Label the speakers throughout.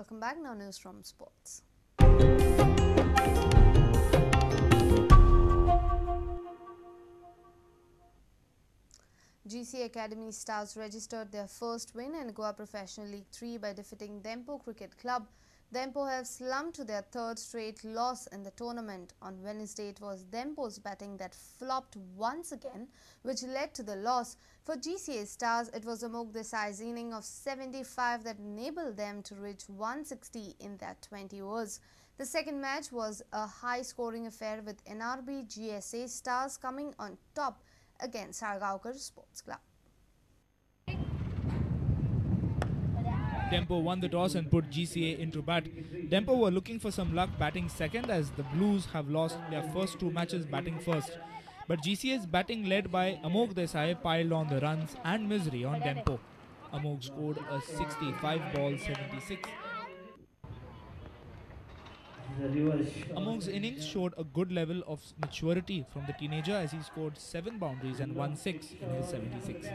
Speaker 1: Welcome back. Now news from sports. GC Academy Stars registered their first win in Goa Professional League 3 by defeating Dempo Cricket Club. Dempo have slumped to their third straight loss in the tournament. On Wednesday, it was Dempo's batting that flopped once again, which led to the loss. For GCA Stars, it was Amogh Desai's inning of 75 that enabled them to reach 160 in their 20 overs. The second match was a high-scoring affair with NRB GSA Stars coming on top against Salgaonkar Sports Club.
Speaker 2: Dempo won the toss and put GCA into bat. Dempo were looking for some luck batting second, as the Blues have lost their first two matches batting first. But GCA's batting led by Amogh Desai piled on the runs and misery on Dempo. Amogh scored a 65-ball 76. Amogh's innings showed a good level of maturity from the teenager, as he scored 7 boundaries and 1 6 in his 76.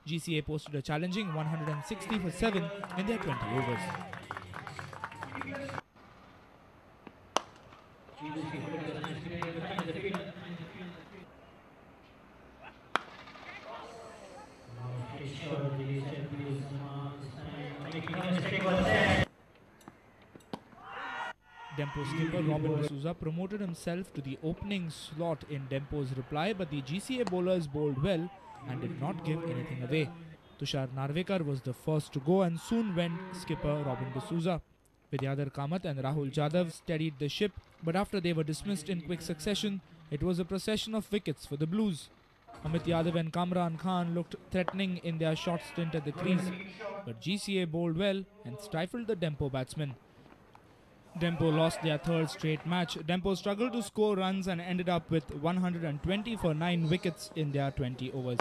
Speaker 2: GCA posted a challenging 160 for 7 in their 20 overs. Dempo skipper Robin D'Souza promoted himself to the opening slot in Dempo's reply, but the GCA bowlers bowled well and did not give anything away. Tushar Narvekar was the first to go, and soon went skipper Robin D'Souza. Vidyadhar Kamath and Rahul Jadhav steadied the ship, but after they were dismissed in quick succession, it was a procession of wickets for the Blues. Amit Yadav and Kamran Khan looked threatening in their short stint at the crease, but GCA bowled well and stifled the Dempo batsmen. Dempo lost their third straight match. Dempo struggled to score runs and ended up with 120 for 9 wickets in their 20 overs.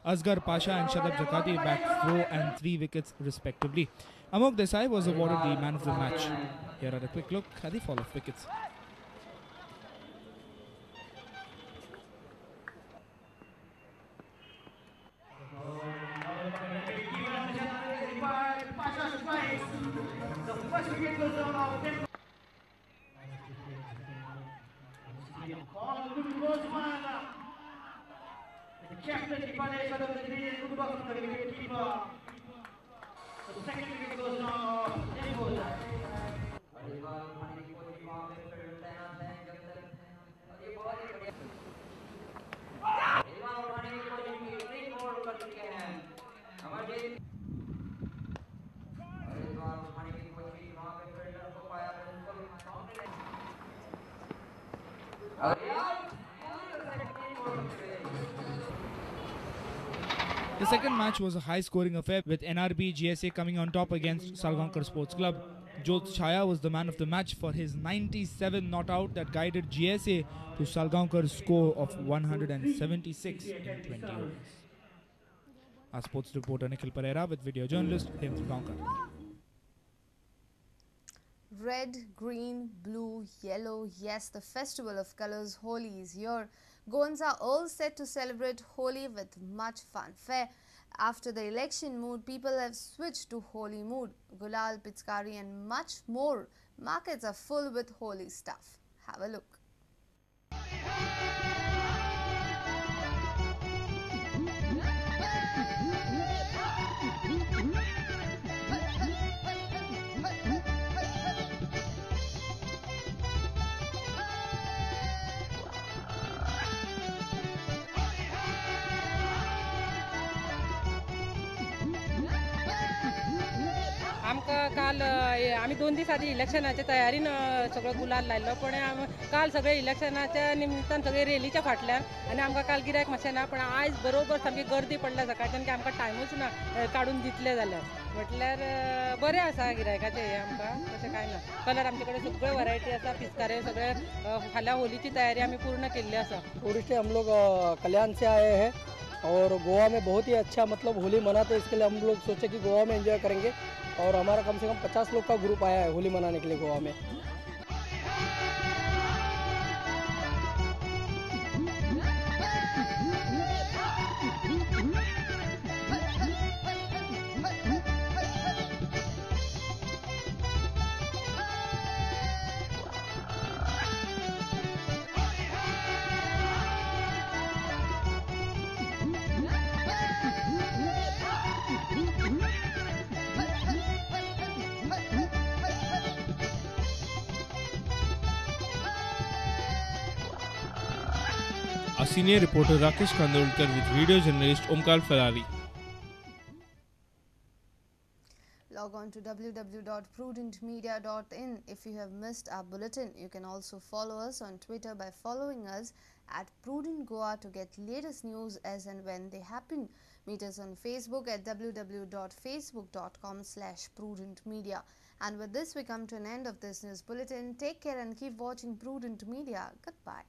Speaker 2: Asghar Pasha and Shadab Jakati backed 4 and 3 wickets respectively. Amogh Desai was awarded the man of the match. Here are a quick look at the fall of wickets. The second match was a high-scoring affair with NRB GSA coming on top against Salgaonkar Sports Club. Jyot Chhaya was the man of the match for his 97 not out that guided GSA to Salgaonkar's score of 176 in 20 overs. Our sports reporter Nikhil Pereira with video journalist Hemant Gaonkar.
Speaker 1: Red, green, blue, yellow, yes, the festival of colors Holi is here. Goans are all set to celebrate Holi with much fanfare. After the election mood, people have switched to Holi mood. Gulal, Pichkari and much more. Markets are full with Holi stuff. Have a look.
Speaker 3: आमकां काल आमी 2 दीस आदी इलेक्शनाच्या तयारीन सगळो गुलाल लायलो, पण काल सगळे इलेक्शनाच्या निमित्तान सगळे रेलीच्या फाटल्यान आनी आमकां काल गिरायक मातशें ना, पण आयज बरोबर सामकी गर्दी पडल्या सकाळच्यान की आमकां टायमूच ना काडून दितले जाल्यार. म्हटल्यार बरें आसा गिरायकाचें हें आमकां तशें कांय ना. कलर आमचे कडेन सगळे वरायटी आसा, पिचकारे सगळे. फाल्यां होलीची तयारी आमी पूर्ण केल्ली आसा.
Speaker 4: टूरिस्ट हम लोग कल्याण से आए हैं और गोवा में बहुत ही अच्छा मतलब होली मनाते हैं, इसके लिए हम लोग सोचे कि गोवा में एंजॉय करेंगे और हमारा कम से कम 50 लोग का ग्रुप आया है होली मनाने के लिए गोवा में.
Speaker 5: Our senior reporter Rakesh Kandolkar with video journalist Omkar Ferrari.
Speaker 1: Log on to www.prudentmedia.in if you have missed our bulletin. You can also follow us on Twitter by following us at Prudent Goa to get latest news as and when they happen. Meet us on Facebook at www.facebook.com/prudentmedia. And with this, we come to an end of this news bulletin. Take care and keep watching Prudent Media. Goodbye.